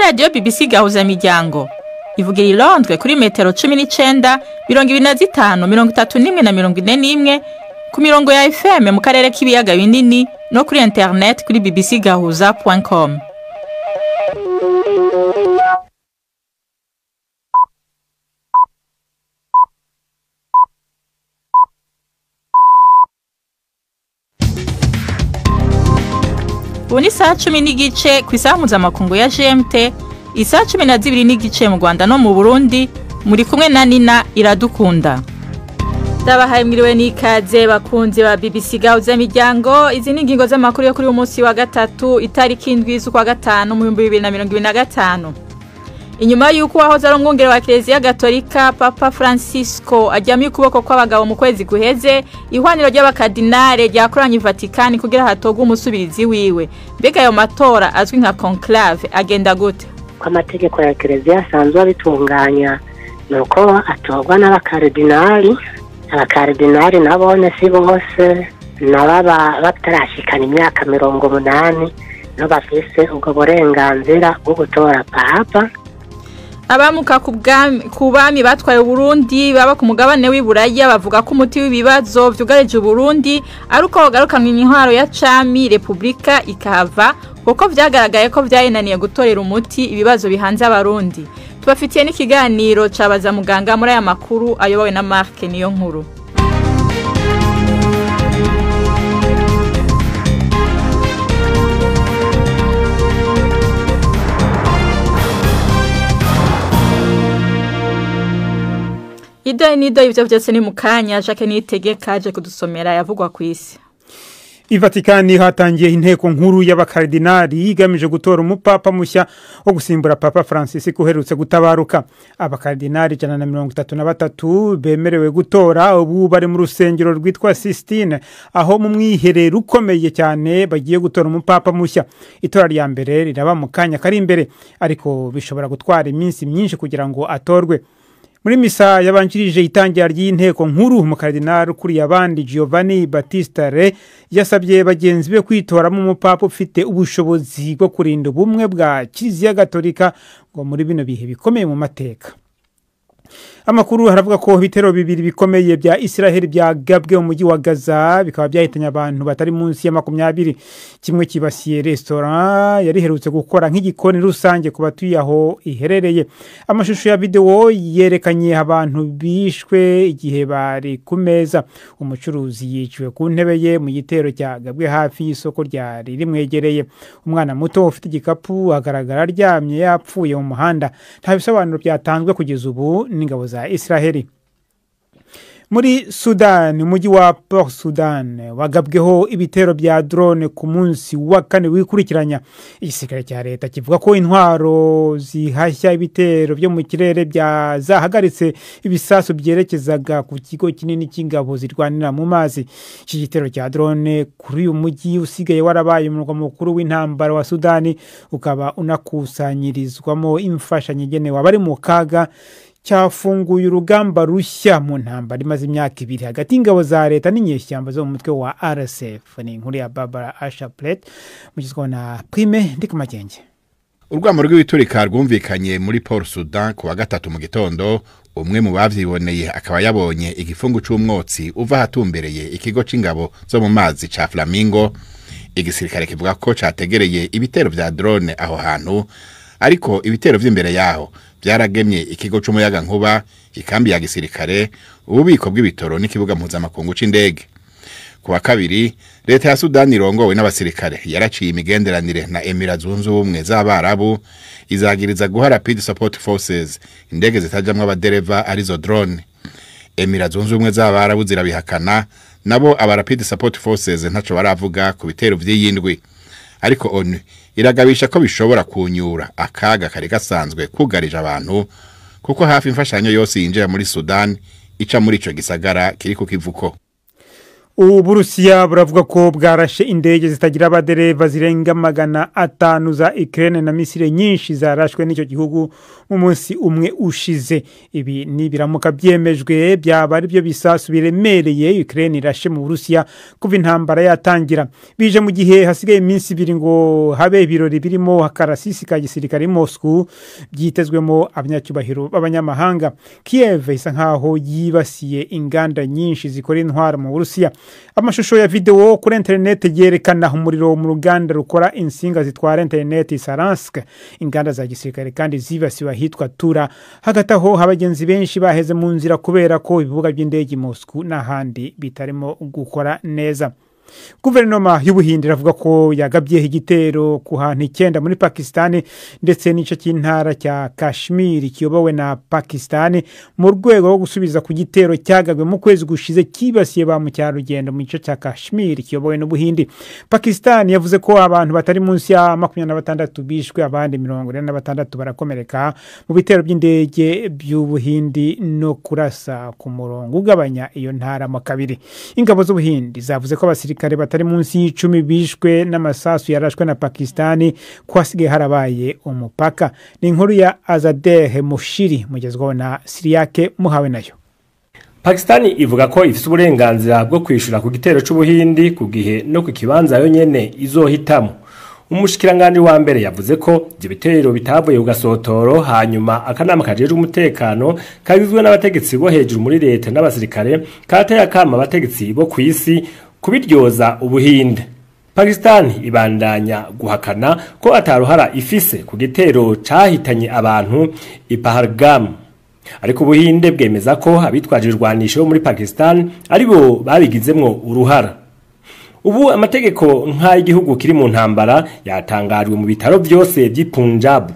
Radiyo BBC Gahuza Miryango ivugira i Londres kuri metero 19, 25, 31 na 41 ku mirongo ya FM mu karere k'ibiyaga binini no kuri internet kuri bbcgahuza.com. Ubu ni saa 10:15 ku isaha mpuzamakungu ya GMT, isaha 12:15 mu Rwanda no mu Burundi, muri kumwe na Nina Iradukunda. Ndabahaye mwiriwe n'ikaze bakunzi ba BBC Gahuza Miryango. Izi ni ingingo z'amakuru yo kuri uyu munsi wa gatatu, itariki 7 z'ukwa gatanu mu 2025. Inyuma y'uko wahoze ari umwungere wa Kiliziya Gatolika Papa Francisco aryamye ukuboko kw'abagabo mu kwezi guheze, ihwaniro ry'abakardinale ryakoranye Vatikani kugira hatogwe umusubirizi wiwe. Mbega ayo matora azwi nka conclave agenda gute? Ko amategeko ya Kiliziya asanzwe abitunganya nuko atorwa n'abakardinali. Abakardinali nabone si bose, nababa batarashikana imyaka 80 no bafise ubwo burenganzira bwo gutora papa. Abamuka ku bami batwaye Burundi baba ku mugabane w'iburaya bavuga ko umuti w'ibibazo vyugarije Burundi ari uko bagarukanwa intwaro ya cami Republika ikahava, kuko vyagaragaye ko vyayenaniye gutorera umuti ibibazo bihanze abarundi. Tubafitiye n'ikiganiro cabaza muganga muri aya makuru ayobowe na Mark niyo nkuru. Ido nido ivyo vyose ni mukanya. Jacques Niyitegeka aje kudusomera yavugwa kw'isi. I Vatikani hatangiye inteko nkuru y'abakardinali igamije gutora umupapa mushya wo gusimbura Papa Francis uherutse gutabaruka. Abakardinali 133 bemerewe gutora ubu bari mu rusengero rwitwa Sistine, aho mu mwiherero ukomeye cyane bagiye gutora umupapa mushya. Itora rya mbere riraba mu kanya kari imbere, ariko bishobora gutwara iminsi myinshi kugira ngo atorwe. Muri misa yabanjirije itangira ry'inteko nkuru, umukardinali ukuriye abandi Giovanni Battista Re yasabye bagenzi be kwitoramo umupapa ufite ubushobozi bwo kurinda ubumwe bwa Kiliziya Gatolika ngo muri bino bihe bikomeye mu mateka. Amakuru haravuga ko ibitero bibiri bikomeye bya Israel byagabwe mu mujyi wa Gaza bikaba byahitanye abantu batari munsi ya 20. Kimwe kibasiye restaurant yari iherutse gukora nk'igikoni rusange ku batuye aho iherereye. Amashusho ya video yerekanye abantu bishwe igihe bari ku meza. Umucuruzi yiciwe ku ntebe ye mu gitero cyagabwe hafi y'isoko ryari rimwegereye. Umwana muto ufite igikapu agaragara aryamye yapfuye mu muhanda. Nta bisobanuro byatanzwe kugeza ubu n'ingabo za Israeli. Muri Sudan, umujyi wa Port Sudan wagabweho ibitero bya drone ku munsi wa kane wikurikiranya. Igisirikare cya leta kivuga ko intwaro zihashya ibitero byo mu kirere byazahagaritse ibisasu byerekezaga ku kigo kinini cy'ingabo zirwanira mu mazi. Iki gitero cya drone kuri uyu mujyi usigaye warabaye umurwa mukuru w'intambara wa Sudani, ukaba unakusanyirizwamo imfashanyo igenewe abari mu kaga, cyafunguye urugamba rushya mu ntambara imaze imyaka 2 hagati y'ingabo za leta n'inyeshyamba zo mu mutwe wa RSF. Ni inkuru ya Barbara Ashaplet mugizwe na Prime Ndikumagenge. Urwamo rw'ibiturika rwumvikanye muri Port Sudan ku wa gatatu mu gitondo. Umwe mu bavyiboneye akaba yabonye igifungu c'umwotsi uva ahatumbereye ikigo c'ingabo zo mu mazi ca Flamingo. Igisirikare kivuga ko categereye ibitero vya drone aho hantu, ariko ibitero vy'imbere yaho byaragemye ikigo c'umuyaga nkuba, ikambi ya gisirikare, ububiko bw'ibitoro n'ikibuga mpuzamakungu c'indege. Ku wa kabiri, leta ya Sudani irongowe n'abasirikare yaraciye imigenderanire na Emira Zunze Ubumwe z'Abarabu, izagiriza guha Rapid Support Forces indege zitajamwo abadereva arizo drone. Emira Zunze Ubumwe z'Abarabu zirabihakana, nabo aba Rapid Support Forces ntaco baravuga ku bitero vy'iyindwi. Ariko ONU iragabisha ko bishobora kunyura akaga kari gasanzwe kugarije abantu, kuko hafi imfashanyo yose yinjira muri Sudan ica muri ico gisagara kiri ku kivuko. Uburusiya buravuga ko bwarashe indege zitagira abadereva zirenga 500 za Ukraine na misile nyinshi zarashwe n'icyo gihugu mu munsi umwe ushize. Ibi ni biramuka byemejwe byaba ari byo bisasu biremereye Ukraine irashe mu Burusiya kuva intambara yatangira. Bije mu gihe hasigaye iminsi ibiri ngo habe ibirori birimo akarasisi ka gisirikare i Moscow byitezwemo abanyacyubahiro b'abanyamahanga. Kiev isa nkaho yibasiye inganda nyinshi zikora intwaro mu Burusiya. Amashusho ya video kuri internet yerekana umuriro mu ruganda rukora insinga zitwara internet Saransk. Inganda za gisirikare kandi zibasiwe ahitwa Tura. Hagati aho abagenzi benshi baheze mu nzira kubera ko ibibuga by'indege i Moscow n'ahandi bitarimo gukora neza. Guverinoma y'Ubuhinde iravuga ko yagabye igitero ku hantu 9 muri Pakistan ndetse n'ice cy'intara cya Kashmir kiyobowe na Pakistan mu rwego rwo gusubiza ku gitero cyagabwe mu kwezi gushize kibasiye ba mukerarugendo mu gice cya Kashmir kiyobowe n'Ubuhindi. Pakistan yavuze ko abantu batari munsi ya 26 bishwe, abandi 46 barakomereka mu bitero by'indege by'Ubuhindi no kurasa ku murongo ugabanya iyo ntara mu kabiri. Ingabo z'Ubuhindi zavuze ko abasirikare batari munsi y'icumi bishwe n'amasasu yarashwe na Pakistani, ko hasigaye harabaye umupaka. Ni inkuru ya Azadeh Mushiri mugezweho na Siriyake muhawe nayo. Pakistani ivuga ko ifise uburenganzira bwo kwishura ku gitero c'Ubuhindi ku gihe no ku kibanza yonyene izohitamo. Umushikiranganje wa mbere yavuze ko ivyo bitero bitavuye ku gasotoro, hanyuma akanama kajejwe umutekano kagizwe n'abategetsi bo hejuru muri leta n'abasirikare kateye akama abategetsi bo kw'isi kubiryoza Ubuhinde. Pakistan ibandanya guhakana ko ataruhara ifise ku gitero cahitanye abantu i Pahalgam. Ariko Ubuhinde bwemeza ko abitwaje irwanisho muri Pakistan aribo babigizemwo uruhara. Ubu amategeko nk'ay'igihugu kiri mu ntambara yatangajwe mu bitaro byose by'i Punjab.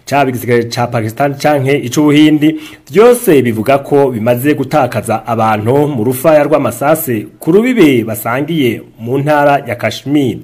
Caba igisirikare ca Pakistan canke ic'Ubuhindi byose bivuga ko bimaze gutakaza abantu mu rufaya rw'amasase ku rubibe basangiye mu ntara ya Kashmir.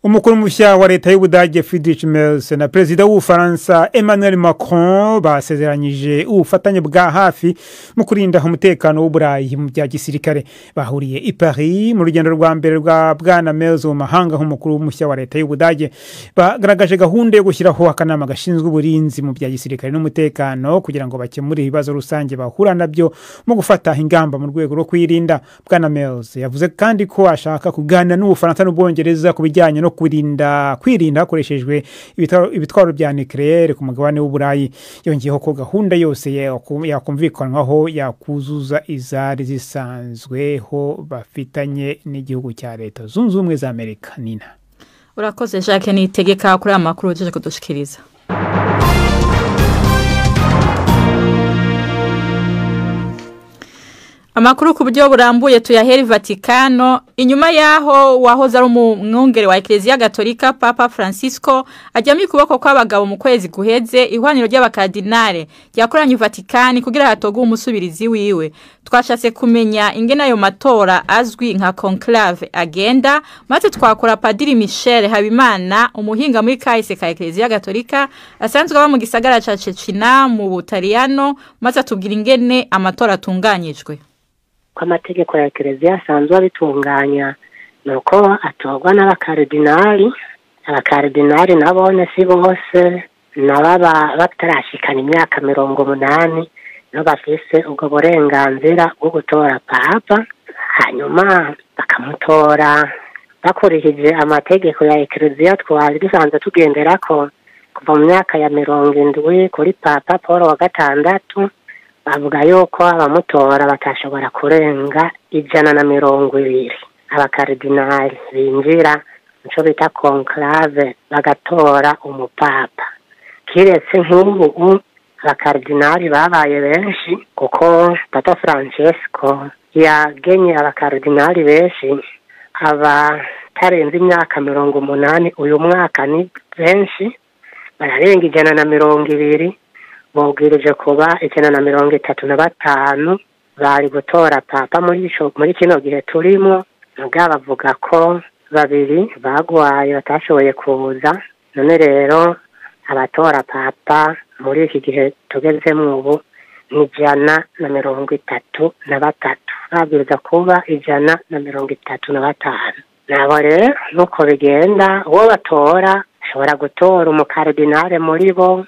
Umukuru mushya wa leta y'Ubudage Friedrich Merz na perezida w'Ubufaransa Emmanuel Macron basezeranyije ubufatanye bwa hafi mu kurinda umutekano w'Uburayi mu bya gisirikare. Bahuriye i Paris mu rugendo rwa mbere rwa Bwana Merz mu mahanga nk'umukuru mushya wa leta y'Ubudage. Bagaragaje gahunda yo gushyiraho akanama gashinzwe uburinzi mu bya gisirikare n'umutekano kugira ngo bakemure ibibazo rusange bahura nabyo mu gufata ingamba mu rwego rwo kwirinda. Bwana Merz yavuze kandi ko ashaka kuganira n'Ubufaransa n'Ubwongereza ku bijyanye no kwirinda hakoreshejwe ibitwaro bya nucleaire ku mugabane w'Uburayi. Yongeyeho ko gahunda yose yakumvikanwaho yakuzuza izari zisanzweho bafitanye n'igihugu cya Leta Zunze Ubumwe za Amerika. Nina Urakoze Jacques Nitegeka kuri amakuru ujeje kudushikiriza. Amakuru ku buryo burambuye tuyaheri Vatikano. Inyuma yaho wahoze ari umwungere wa Ecclesia Gatolika Papa Francisco ajyamye ukuboko kw'abagabo mu kwezi guheze, ihwaniro ry'abakardinale ryakoranye Vatikani kugira hatogwe umusubirizi wiwe. Twashatse kumenya ingene ayo matora azwi nka conclave agenda, maze twakora Padiri Michel Habimana, umuhinga muri kahise ka Ecclesia Gatolika asanzwe aba mu gisagara ca Cecina mu Butaliyano, maze atubwira ingene amatora atunganyijwe. Ko amategeko ya Ecclesia asanzwe abitunganya nuko atorwa n'abakaridinali. Abakaridinali nabone si bose, nababa batarashikana imyaka 80 no bafise ubwo burenganzira bwo gutora papa, hanyuma bakamutora bakurikije amategeko ya Ecclesia twari dusanzwe tugenderako kuva mu myaka ya 70 kuri Papa Paul wa gatandatu. Bavuga yuko abamutora batashobora kurenga 120 abakaridinali binjira nico bita conclave bagatora umupapa. Kiretse nk'ubu abakaridinali babaye benshi kuko Papa Francesco yagenye abakaridinali benshi abatarenze imyaka 80 uyu mwaka ni benshi bararenga 120 bobwirije kuba 135 bari gutora papa muri kino gihe turimo. Mugabo bavuga ko babiri bagwaye batashoboye kuza, none rero abatora papa muri iki gihe tugezemo ubu ni 133, babwiriza kuba 135. Nabo rero nuko bigenda, uwo batora ashobora gutora umukaridinale muri bo,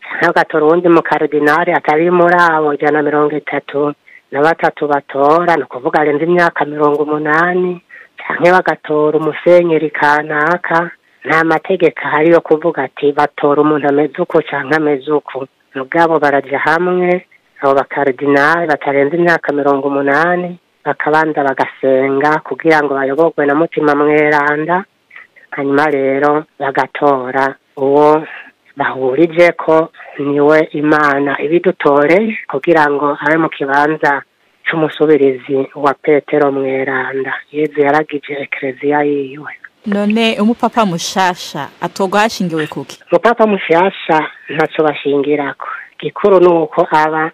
canke agatora uwundi mukaridinale atari muri abo 133 batora, ni ukuvuga arenze imyaka 80, canke bagatora umusenyeri kanaka. Nta mategeko ahari yo kuvuga ati batora umuntu ameze uku canke ameze uku. Mugabo baraja hamwe abo bakaridinali batarenze imyaka 80, bakabanza bagasenga kugira ngo bayoborwe na Mutima Mweranda, hanyuma rero bagatora uwo bahurije ko niwe Imana ibidutoreye kugira ngo abe mu kibanza c'umusubirizi wa Petero Mweranda. Yezu yaragije ekleziya yiwe. None umupapa mushasha atorwa hashingiwe kuki? Umupapa mushasha ntaco bashingirako. Gikuru nuko aba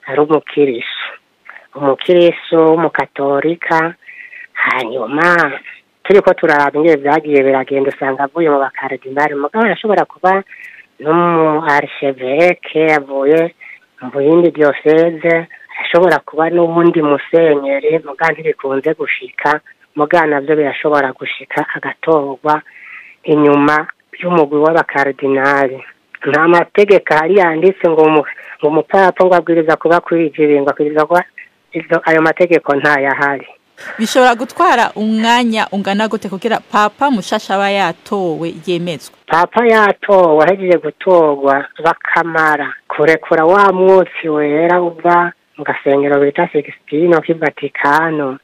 ari umukirisu, umukirisu w'umukatolika. Hanyuma turiko turaraba ingene vyagiye biragenda, usanga avuye mu bakaridinali, mugabo arashobora kuba n'umu archevêque avuye mu yindi diocese, arashobora kuba n'uwundi musenyeri, mugabo ntibikunze gushika, mugabo navyo birashobora gushika agatorwa inyuma y'umugwi w'abakaridinali. Nta mategeko ahari yanditse ngo umupapa ngo abwiriza kuba kwija ibi, ngo abwiriza kuba ayo mategeko ntayahari. Bishobora gutwara umwanya ungana gute kugira papa mushasha aba yatowe yemezwe? Papa yatowe ahejeje gutorwa, bakamara kurekura wa mwotsi wera uva mu gasengero bita Sixtino k'i Vatikano,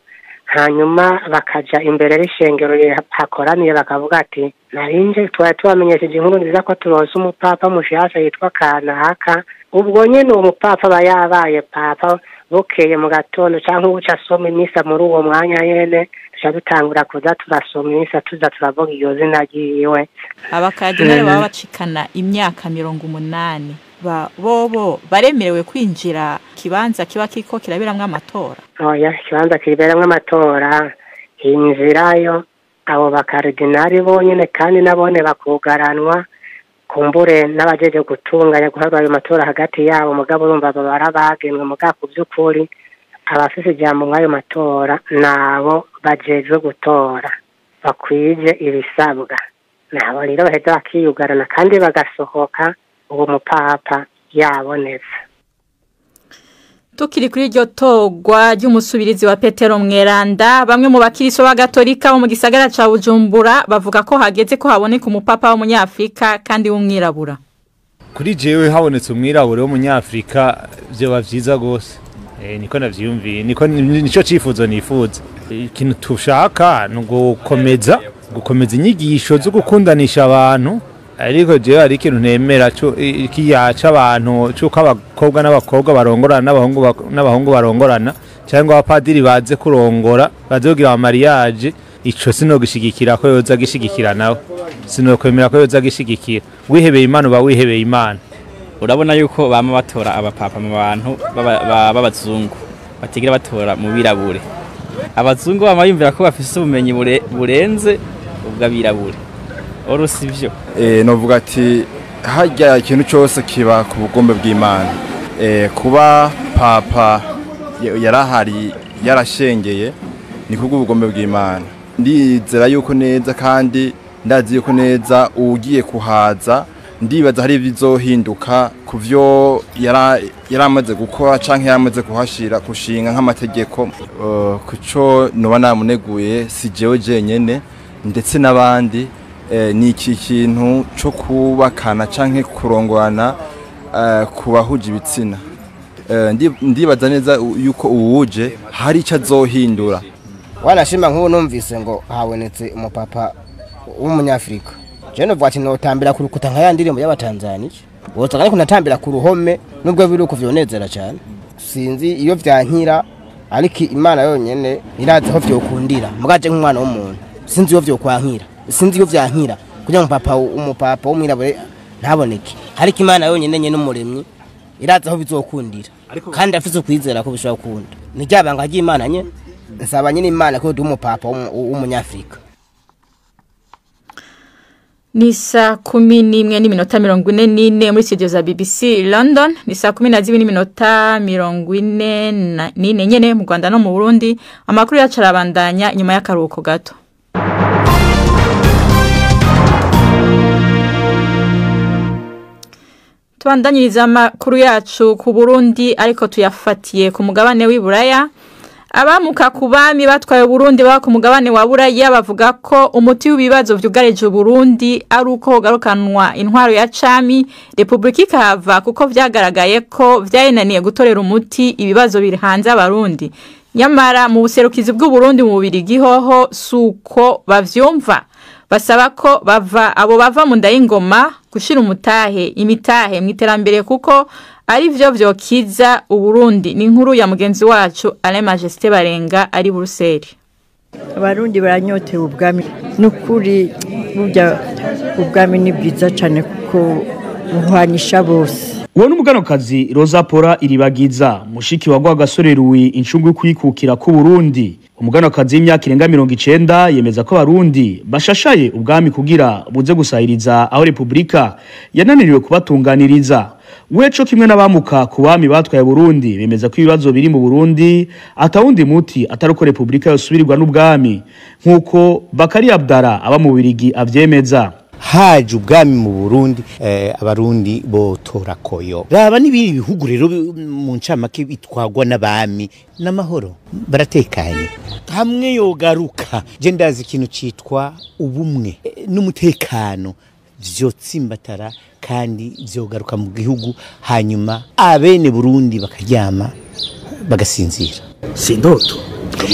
hanyuma bakaja imbere y'ishengero hakoraniye bakavuga ati narinje twari tubamenyesheje inkuru nziza ko turonse umupapa mushasha yitwa kanaka. Ubwo nyene uwo mupapa aba yabaye papa, bukeye mu gatondo canke uca asoma imisa muri uwo mwanya nyene, tuca dutangura kuza turasoma imisa, tuza turavuga iryo zina ryiwe. Abakardinali baba bacikana imyaka 80 bobo baremerewe kwinjira kibanza kiba kiko kiraberamwo amatora? Oya, ikibanza kiberamwo amatora hinjirayo abo bakaridinali bonyene, kandi nabone bakugaranwa kumbure n'abajeje gutunganya guharura ayo matora hagati yabo. Mugabo urumva baba barabagenwe, mugabo ku vy'ukuri abafise ijambo mw'ayo matora nabo bajejwe gutora bakwije ibisabwa, nabo rero baheza bakiyugarana kandi bagasohoka uwo mupapa yabonetse. Tukiri kuri iryo torwa ry'umusubirizi wa Petero Mweranda, bamwe mu bakiriso b'agatolika bo mu gisagara ca Bujumbura bavuga ko hageze ko haboneka umupapa w'umunyafrika kandi w'umwirabura. Kuri jewe habonetse umwirabura w'umunyafrika vyoba vyiza gose. Niko navyiyumviye, niko nico cifuzo nifuza. Ikintu tushaka ni gukomeza inyigisho zo gukundanisha abantu, ariko jewe hari ikintu ntemera kiyaca abantu c'uko abakobwa n'abakobwa barongorana n'abahungu barongorana, cyangwa abapadiri baze kurongora baze kugira amariage. Ico sinogishigikira ko yoza gishigikira nawe, sinokwemera ko yoza gishigikira. Wihebeye Imana uba wihebeye Imana. Urabona yuko bama batora abapapa mu bantu b'abazungu, batigira batora mu birabure. Abazungu bama biyumvira ko bafise ubumenyi burenze ubw'abirabure. Oro sivyo. Novuga ati harya ikintu cyose kiba ku bugombe bw'Imana. Kuba papa yarahari yarashengeye ni kubwo ubugombe bw'Imana. Ndizera yuko neza kandi ndazi yuko neza ugiye kuhaza, ndibaza hari bizohinduka kuvyo yaramaze gukora canke yaramaze kuhashira kushinga nk'amategeko. Kuco noba namuneguye si jewe jenyene ndetse n'abandi, ni iki kintu cyo kubakana canke kurongorana kubahuje ibitsina. Ndibaza neza yuko uwuje hari ico azohindura. Wanashima nk'ubu numvise ngo habonetse umupapa w'umunyafrika, je novuga ati notambira ku rukuta nka ya ndirimbo y'abatanzaniya, wosanga ariko natambira ku ruhome, nubwo biri uko vyonezera cyane. Sinzi iyo vyankira, ariko Imana yonyene irazi aho vyokundira. Mugaje nk'umwana w'umuntu sinzi iyo vyokwankira, sinzi iyo vyankira kugira ngo umupapa w'umwirabure ntaboneke, ariko Imana yonyene nyene n'umuremyi irazi aho bizokundira, kandi afise ukwizera ko bishobora gukunda. Ni ryabanga ry'Imana nyene. Nsaba nyine Imana ko duha umupapa w'umunyafrika. Ni saa 11:44 muri studio za BBC London. Ni saa 12:44 nyene mu Rwanda no mu Burundi. Amakuru yacu arabandanya nyuma y'akaruhuko gato. Tubandanyiriza amakuru yacu ku Burundi, ariko tuyafatiye ku mugabane w'Iburaya. Abamuka ku bami batwaye Burundi baba ku mugabane wa Buraya bavuga ko umuti w'ibibazo vyugarije Burundi ari uko hogarukanwa intwaro ya cami, Republika ikahava, kuko vyagaragaye ko vyayenaniye gutorera umuti ibibazo biri hanze abarundi. Nyamara mu buserukizi bw'u Burundi mu Bubirigi hoho suko bavyumva. Basaba ko bava abo bava mu nda y'ingoma gushira umutahe imitahe mu iterambere, kuko ari vyo vyokiza Uburundi. Ni inkuru ya mugenzi wacu Alain Majesté Barenga ari Buruseli. Abarundi baranyotewe ubwami, nukuri burya ubwami ni bwiza cyane kuko buhwanisha bose. Uwo n'umuganokazi Rosa Pora Iribagiza, mushiki wa Rwagasore Louis, incungu yo kwikukira ku Burundi. Umuganokazi w'imyaka irenga 90 yemeza ko abarundi bashashaye ubwami kugira buze gusahiriza aho Republika yananiriwe kubatunganiriza. Weco kimwe n'abamuka ku bami batwaye Burundi bemeza ko ibibazo biri mu Burundi atawundi muti atari uko Republika yosubirirwa n'ubwami, nk'uko Bakari Abdara aba mu Bubirigi avyemeza. Haje ubwami mu Burundi, abarundi botora koyo. Raba n'ibindi bihugu rero mu ncamake bitwagwa n'abami n'amahoro, baratekanye. Hamwe yogaruka, je ndazi ikintu citwa ubumwe n'umutekano vyotsimbatara kandi vyogaruka mu gihugu, hanyuma abene Burundi bakaryama bagasinzira. Si indoto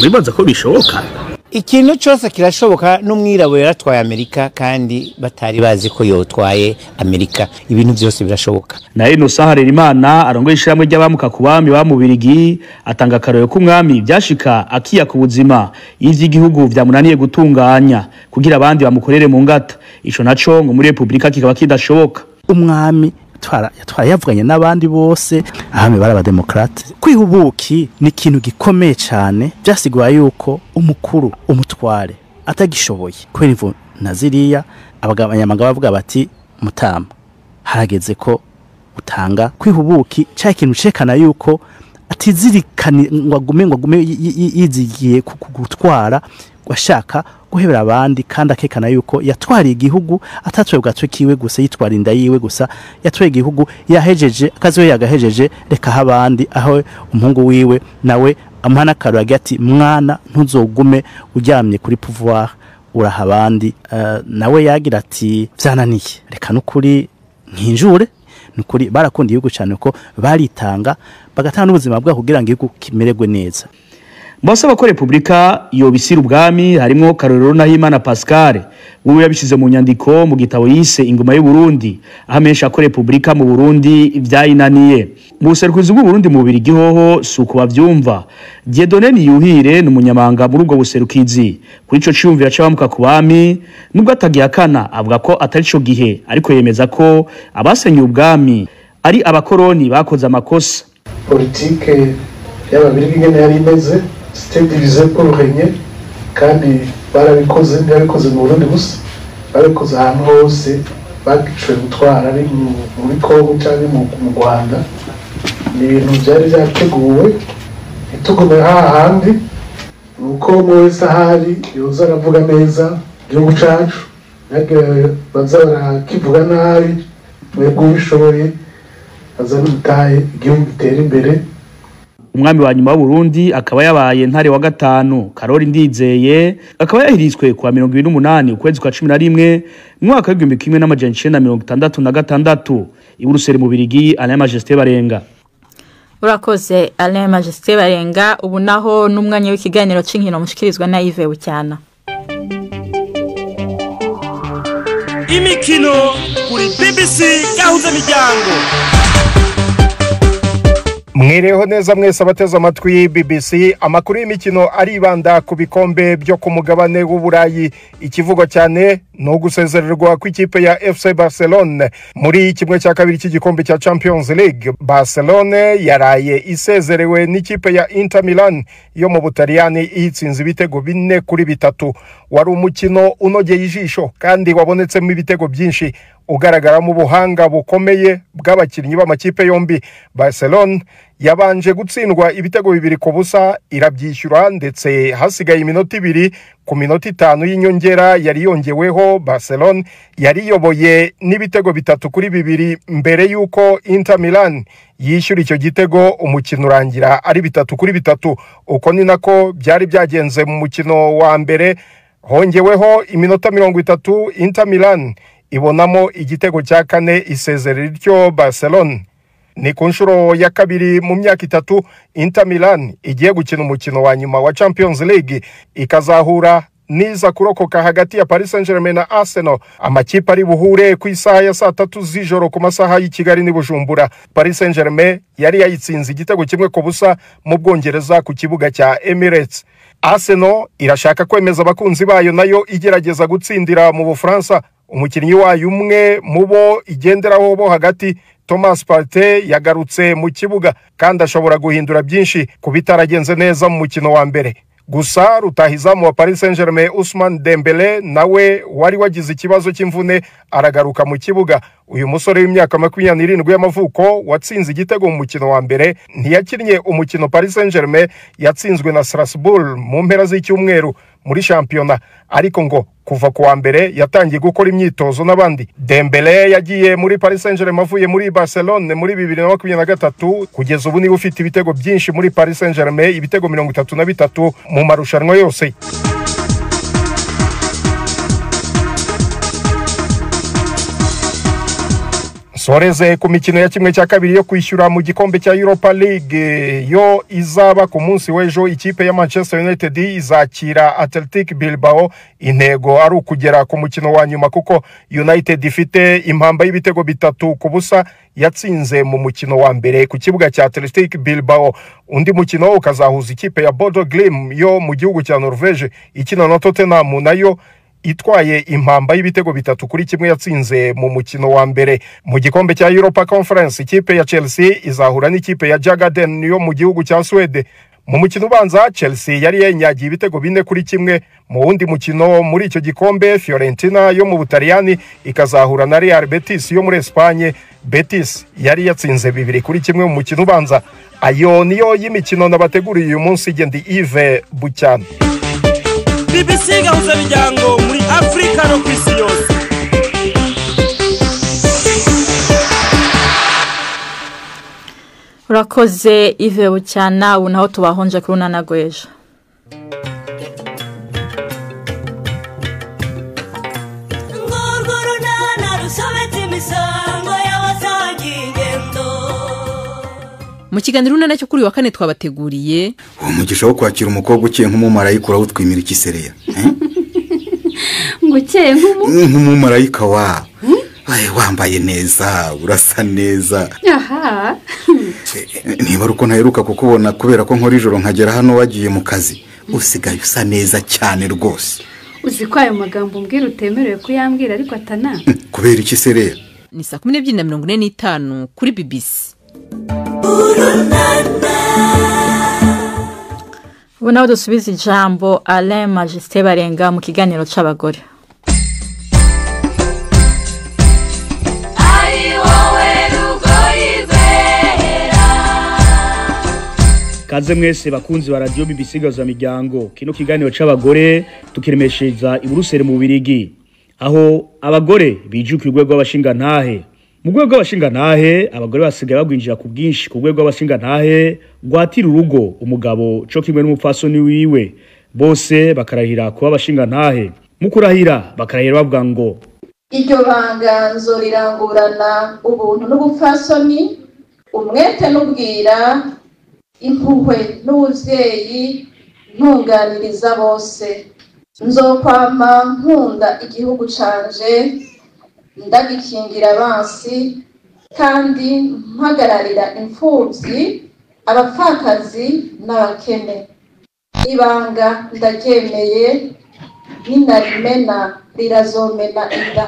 mwibaza ko bishoboka? Ikintu cyose kirashoboka. N'umwirabura yaratwaye Amerika kandi batari bazi ko yotwaye Amerika. Ibintu byose birashoboka. Na Innocent Harerimana arongoye ishyirahamwe ry'abamuka ku bami ba mu Bubirigi atanga akarorero k'umwami vyashika akiya ku buzima ivy'igihugu vyamunaniye gutunganya kugira abandi bamukorere mu ngata. Ico naco ngo muri Republika kikaba kidashoboka. Umwami yatwara yavuganye n'abandi bose, abami bari abademokrate. Kwihubuki ni ikintu gikomeye cyane, byasigura yuko umukuru umutware atagishoboye kubera imvo na ziriya, abanyamagabo bavuga bati mutama harageze ko utanga. Kwihubuki cya ikintu cekana yuko atizirikani ngo agume yizigiye gutwara, washaka guhebera abandi, kandi akekana yuko yatwariye igihugu atatwaye ubwatwe kiwe gusa, yitwara inda yiwe gusa, yatwaye igihugu yahejeje akazi we yagahejeje, reka abandi. Aho umuhungu wiwe nawe amuha n'akaroro agira ati mwana ntuzogume uryamye kuri pouvoir, uraha abandi. Nawe yagira ati vyananiye, reka nukuri nkinjure. Nukuri barakunda igihugu cyane ko baritanga bagatanga n'ubuzima bwabo kugira ngo igihugu kimererwe neza. Basaba ko Republika yobisira ubwami harimwo Karorero Nahimana Pascal, wewe yabishize mu nyandiko mu gitabo yise Ingoma y'u Burundi, ahamenyesha ko Republika mu Burundi vyayinaniye. Mu buserukizi bw'u Burundi mu Bubirigi hoho suko bavyumva. Dieudonné Niyuhire ni umunyamabanga muri ubwo buserukizi. Kuri ico ciyumvira c'abamuka ku bami, nubwo atagihakana avuga ko atari ico gihe, ariko yemeza ko abasenye ubwami ari abakoroni bakoze amakosa. Politike y'ababirigi ingene yari imeze, c'était diviser pour régner, kandi barabikoze. Ntibabikoze mu Burundi gusa, babikoze ahantu hose bagishoboye gutwara, ari muri Kongo cyangwa mu Rwanda. Ni ibintu byari byateguwe. Ntitugume hahandi, ni uko umwe wese ahari yoza aravuga neza igihugu cacu, ntihagire baza barakivuga nabi. Mwebwe ubishoboye bazane umutahe, igihugu gitere imbere. Umwami wa nyuma w'Uburundi akaba yabaye Ntare wa gatanu Karori Ndizeye, akaba yahiritswe kuwa 28 ukwezi kwa 11 mu mwaka w'1966 i Buruseli mu Birigi. Alain Majesté Barenga. Urakoze Alain Majesté Barenga. Ubu naho n'umwanya w'ikiganiro c'inkino mushikirizwa na Yves Bucyana. Imikino kuri BBC Gahuza Miryango. Mwireho neza mwese abateze amatwi BBC. Amakuru y'imikino aribanda ku bikombe byo ku mugabane w'Uburayi. Ikivugwa cyane ni ugusezererwa kw'ikipe ya FC Barcelone muri 1/2 cy'igikombe cya Champions League. Barcelone yaraye isezerewe n'ikipe ya Inter Milan yo mu Butaliyani, iyitsinze ibitego 4-3. Wari umukino unogeye ijisho kandi wabonetsemo ibitego byinshi, ugaragaramo ubuhanga bukomeye bw'abakinnyi b'amakipe yombi. Barcelone yabanje gutsindwa ibitego 2-0 irabyishyura, ndetse hasigaye iminota 2 ku minota 5 y'inyongera yari yongeweho. Barcelone yari yoboye n'ibitego 3-2 mbere y'uko Inter Milan yishyura icyo gitego, umukino urangira ari 3-3. Uko ni nako byari byagenze mu mukino wa mbere. Hongeweho iminota 30, Inter Milan ibonamo igitego cya 4 isezerera ityo Barcelone. Ni ku nshuro ya 2 mu myaka 3 Inter Milan igiye gukina umukino wa nyuma wa Champions League, ikazahura niza kurokoka hagati ya Paris Saint-Germain na Arsenal. Amakipe ari buhure ku isaha ya 3:00 z'ijoro ku masaha y'i Kigali n'i Bujumbura. Paris Saint-Germain yari yayitsinze igitego 1-0 mu Bwongereza ku kibuga cya Emirates. Arsenal irashaka kwemeza abakunzi bayo, nayo igerageza gutsindira mu Bufaransa. Umukinnyi wayo umwe mu bo igenderaho bo hagati, Thomas Partey, yagarutse mu kibuga kandi ashobora guhindura byinshi ku bitaragenze neza mu mukino wa mbere. Gusa rutahizamu wa Paris Saint-Germain Ousmane Dembele nawe wari wagize ikibazo cy'imvune aragaruka mu kibuga. Uyu musore w'imyaka 27 y'amavuko watsinze igitego mu mukino wa mbere ntiyakinnye umukino Paris Saint-Germain yatsinzwe na Strasbourg mu mpera z'icyumweru muri shampiyona, ariko ngo kuva ku wa mbere yatangiye gukora imyitozo n'abandi. Dembele yagiye muri Paris Saint-Germain avuye muri Barcelone muri 2023, kugeza ubu niwe ufite ibitego byinshi muri Paris Saint-Germain, ibitego 33 mu marushanwa yose. Soreze ku mikino ya 1/2 yo kwishyura mu gikombe cya Europa League yo izaba ku munsi w'ejo. Ikipe ya Manchester United izakira Athletic Bilbao, intego ari ukugera ku mukino wa nyuma kuko United ifite impamba y'ibitego 3-0 yatsinze mu mukino wa mbere ku kibuga cya Athletic Bilbao. Undi mukino ukazahuza ikipe ya Bodo Glimt yo mu gihugu cya Norvege ikina na Tottenham, nayo itwaye impamba y'ibitego 3-1 yatsinze mu mukino wa mbere. Mu gikombe cya Europa Conference ikipe ya Chelsea izahura n'ikipe ya Djurgården yo mu gihugu cya Swede. Mu mukino ubanza Chelsea yari yanyagiye ibitego 4-1. Mu wundi mukino muri icyo gikombe Fiorentina yo mu Butaliyani ikazahura na Real Betis yo muri Espagne. Betis yari yatsinze 2-1 mu mukino ubanza. Ayo niyo y'imikino nabateguriye uyu munsi. Gendi Yves Bucyana. BBC gahuza miryango muri Afrika no kwisi yose. Urakoze Yves Bucyana. Ubu naho tubahonje kuri unana gwejo. Mu kiganiro unana cyo kuri wa kane twabateguriye umugisha wo kwakira umukobwa ukiye nk'umumarayika urawutwimira ikisereya. Ngo ukeye nk'umumarayika wa wambaye neza, urasa neza. Aha. Niba uko ntaheruka kukubona kubera ko nkora ijoro nkagera hano wagiye mu kazi, usigaye usa neza cyane rwose. Uzi ko ayo magambo umbwira utemerewe kuyambwira ariko atana. Kubera iki sereya? Ni 12:45 kuri BBC. Ubu naho dusubiza ijambo Alain Majesté Barenga mu kiganiro c'abagore. Kaze mwese bakunzi ba radio BBC gaza miryango. Kino kiganiro c'abagore tukiremesheza i Buruseli mu Bubirigi, aho abagore bijuka urwego rw'abashinga ntahe. Mu rwego rw'abashinga ntahe abagore basigaye bagwinjira ku bwinshi ku rwego rw'abashinga ntahe rwatira urugo umugabo co kimwe n'umupfasoni wiwe, bose bakarahira kuba abashinga ntahe. Mu kurahira bakarahira bavuga ngo iryo banga nzorirangurana ubuntu n'ubupfasoni, umwete n'ubwira, impuhwe n'ubuvyeyi, ntunganiriza bose. Nzokwama nkunda igihugu canje, ndagikingira abansi, kandi mpagararira imfuvyi Abapfakazi n'abakene. Ibanga ndaryemeye, ninarimena rirazomena inda.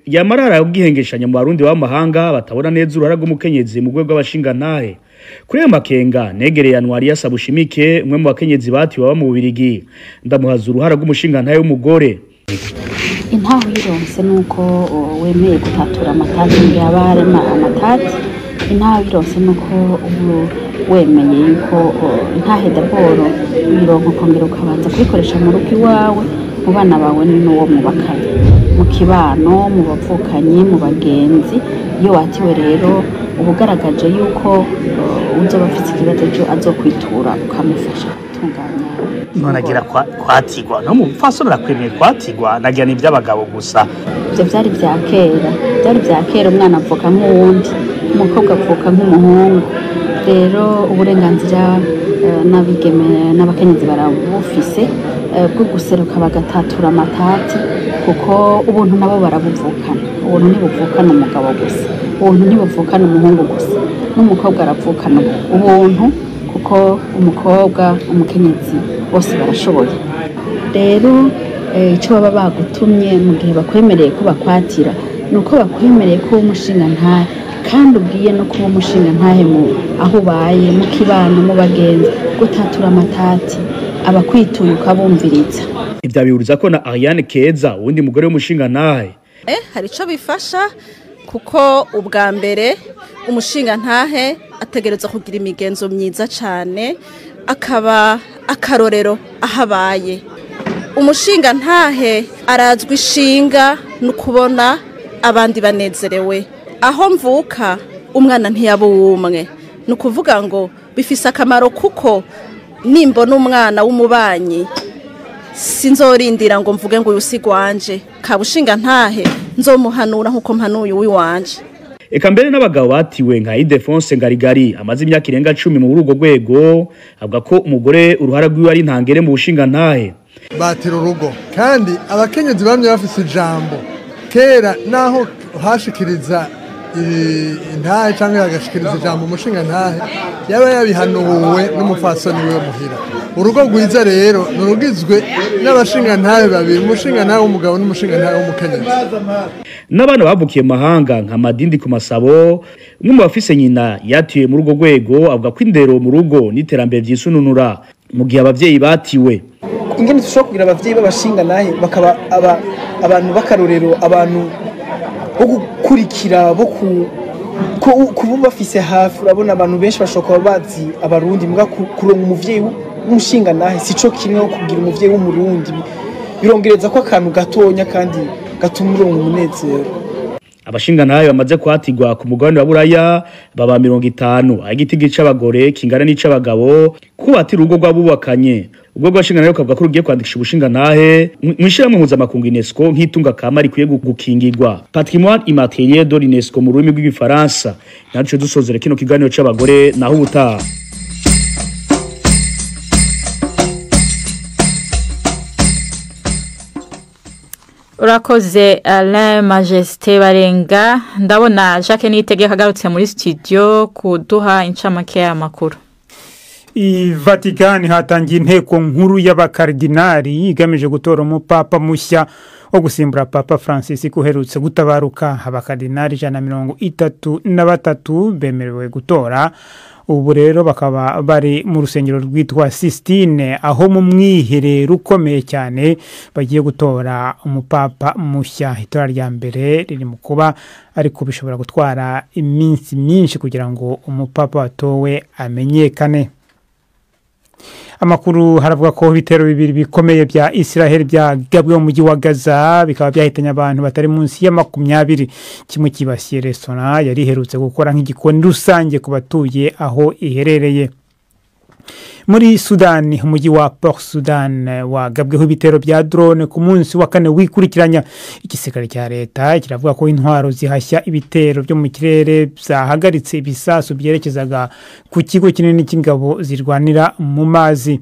Yamarara ubwihengeshanya mu Barundi b'amahanga batabona neza uruhara rw'umukenyezi mu rwego rw'abashingantahe. Kuri ayo makenga negereye Anwariya Sabushimike, umwe mu bakenyezi batiwe baba mu Bubirigi, ndamuhaza uruhara rw'umushingantahe w'umugore. Intaho yironse nuko wemeye gutatura amatati mu gihe haba harimo amatati. Intaho yironse nuko ubu wemeye yuko intahe daboro uyironka, ukongera ukabanza kuyikoresha mu rugo iwawe, mu bana bawe n'uwo mubakanye, mu kibano, mu bavukanyi, mu bagenzi. Iyo watiwe rero uba ugaragaje yuko uzoba afite ikibazo ejo azokwitura, ukamufasha gutunganya. None kwatigwa no mu mupfasoni arakwemeye kwatigwa, nagira ni iby'abagabo gusa. Ibyo byari bya kera, byari bya kera. Umwana avuka nk'uwundi, umukobwa avuka nk'umuhungu. Rero uburenganzira n'abigeme n'abakenyezi barabufise bwo guseruka bagatatura amatati, kuko ubuntu nabo barabuvukana. Ubuntu ntibuvukana umugabo gusa, ubuntu ntibuvukana umuhungu gusa, n'umukobwa aravukana ubuntu, kuko umukobwa, umukenyezi bose barashoboye. Rero icyo baba bagutumye mu gihe bakwemereye ko bakwatira ni uko bakwemereye ko umushingantahe, kandi ubwiye no kuba umushingantahe mu aho ubaye, mu kibano, mu bagenzi, gutatura amatati, abakwituye ukabumviriza. Ibyo abihuriza ko na Ariane Keza, uwundi mugore w'umushingantahe. Hari icyo bifasha, kuko ubwa mbere umushingantahe ategerezwa kugira imigenzo myiza cyane, akaba akarorero aho abaye. Umushingantahe arazwi ishinga no kubona abandi banezerewe. Aho mvuka umwana ntiyaba uw'umwe, ni ukuvuga ngo bifise akamaro, kuko nimbona umwana w'umubanyi sinzorindira ngo mvuge ngo uyu si gwanje, kabushingantahe nzomuhanura nkuko mpanuye uwiwanje. Eka mbere n'abagabo batiwe nka Idefonse Ngarigari, amaze imyaka irenga 10 mu rugo rwego, avuga ko umugore uruhara rwiwe ari ntangere mu bushingantahe. Batira urugo, kandi abakenyezi bamye bafise ijambo kera, naho hashikiriza intahe cyangwa agashikiriza ijambo umushingantahe yaba yabihanuwe n'umupfasoni wiwe muhira. Urugo rwiza rero ni urugizwe n'abashingantahe babiri, umushingantahe w'umugabo n'umushingantahe w'umukenyezi. N'abana bavukiye mu mahanga nka Madindi ku Masabo, umwe mu bafise nyina yatiwe muri urwo rwego, avuga ko indero mu rugo n'iterambere vyisununura mu gihe abavyeyi batiwe. Ingene dushobora kugira abavyeyi b'abashingantahe bakaba abantu b'akarorero, abantu bo gukurikira, bo kuba bafise hafi. Urabona abantu benshi bashobora kuba bazi Abarundi, mbwa kuronka umuvyeyi w'umushingantahe sico kimwe no kugira umuvyeyi w'Umurundi. Birongereza ko akantu gatonya kandi gatuma uronka umunezero. Abashingantahe bamaze kwatigwa ku mugabane wa Buraya baba 50, aho igitigi c'abagore kingana n'ic'abagabo kubatira urugo rw'abubakanye. Ubwo rw'abashingantahe rukavuga ko rugiye kwandikisha ubushingantahe mw'ishirahamwe mpuzamakungu UNESCO nk'itunga kama rikwiye gukingirwa, patrimoine immatériel de l'UNESCO mu rurimi rw'igifaransa. Naco dusozera kino kiganiro c'abagore, naho ubutaha. Urakoze Alain Majesté Barenga. Ndabona Jacques Niyitegeka agarutse muri studio kuduha incamake y'amakuru. I Vatikani hatangiye inteko nkuru y'abakardinali igamije gutora umupapa mushya wo gusimbura Papa Francis uherutse gutabaruka. Abakardinali 133 bemerewe gutora. Ubu rero bakaba bari mu rusengero rwitwa Sistine, aho mu mwiherero ukomeye cyane bagiye gutora umupapa mushya. Itora rya mbere riri mu kuba, ariko bishobora gutwara iminsi myinshi kugira ngo umupapa watowe amenyekane. Amakuru haravuga ko ibitero bibiri bikomeye bya Israel byagabwe mu mujyi wa Gaza bikaba byahitanye abantu batari munsi ya 20. Kimwe kibasiye restaurant yari iherutse gukora nk'igikoni rusange ku batuye aho iherereye. Muri Sudani, umujyi wa Port Sudan wagabweho ibitero bya drone ku munsi wa kane wikurikiranya. Igisirikare cya leta kiravuga ko intwaro zihashya ibitero byo mu kirere byahagaritse ibisasu byerekezaga ku kigo kinini cy'ingabo zirwanira mu mazi.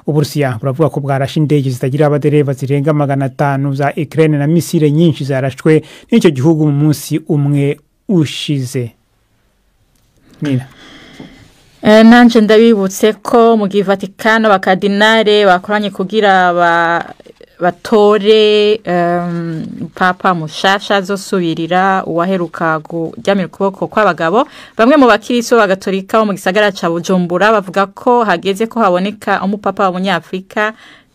Uburusiya buravuga ko bwarashe indege zitagira abadereva zirenga 500 za Ukraine na misile nyinshi zarashwe n'icyo gihugu mu munsi umwe ushize. Nina. Nanje ndabibutse ko mu gihe Vatikano abakardinale bakoranye kugira batore papa mushasha azosubirira uwaheruka kuryamira ukuboko kw'abagabo. Bamwe mu bakirisu b'abagatolika bo mu gisagara ca Bujumbura bavuga ko hageze ko haboneka umupapa w'umunyafrika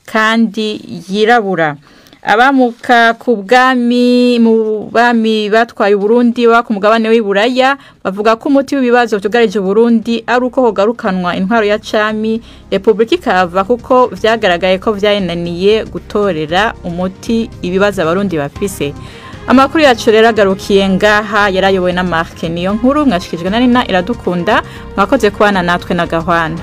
kandi yirabura. Abamuka ku bwami mu bami batwaye Uburundi baba ku mugabane w'Iburaya bavuga ko umuti w'ibibazo vyugarije Uburundi ari uko hogarukanwa intwaro ya cami, Republika ikahava, kuko vyagaragaye ko vyayinaniye gutorera umuti ibibazo Abarundi bafise. Amakuru yacu rero agarukiye ngaha, yarayobowe na Mark Niyo Nkuru, mwashikijwe na Nina Iradukunda. Mwakoze kubana natwe na Gahwana.